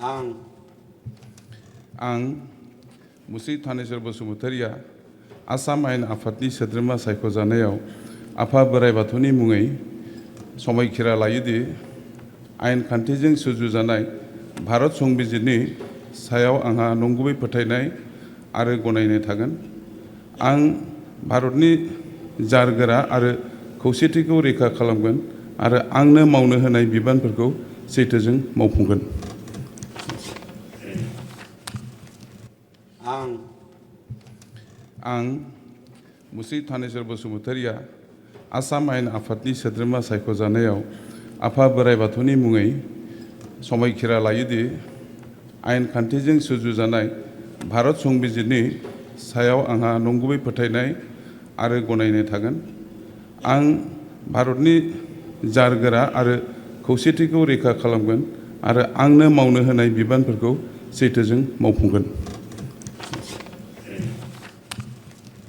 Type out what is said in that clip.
आं मुस्रि थानेश्वर बसुमतारिया आसाम आयेन आफादनि सोद्रोमा सायख'जानायाव आफा बोराइ बाथौनि मुङै समायखिरा लायोदि आयेन खान्थिजों सुजुजानाय भारत संबिजिरनि सायाव आंहा नंगुबै फोथायनाय आरो गनायनाय थागोन। आं भारतनि जारगोरा आरो खौसेथिखौ रैखा खालामगोन आरो आंनो मावनो होनाय बिबानफोरखौ सैथोजों मावफुंगोन। आं मुस्रि थानेश्वर बसुमतारिया आसाम आयेन आफादनि सोद्रोमा सायख'जानायाव आफा बोराइ बाथौनि मुङै समायखिरा लायोदि आयेन खान्थिजों सुजुजानाय भारत संबिजिरनि सायाव आंहा नंगुबै फोथायनाय आरो गनायनाय थागोन। आं भारतनि जारगोरा आरो खौसेथिखौ रैखा खालामगोन आरो आंनो मावनो होनाय बिबानफोरखौ सैथोजों मावफुंगोन।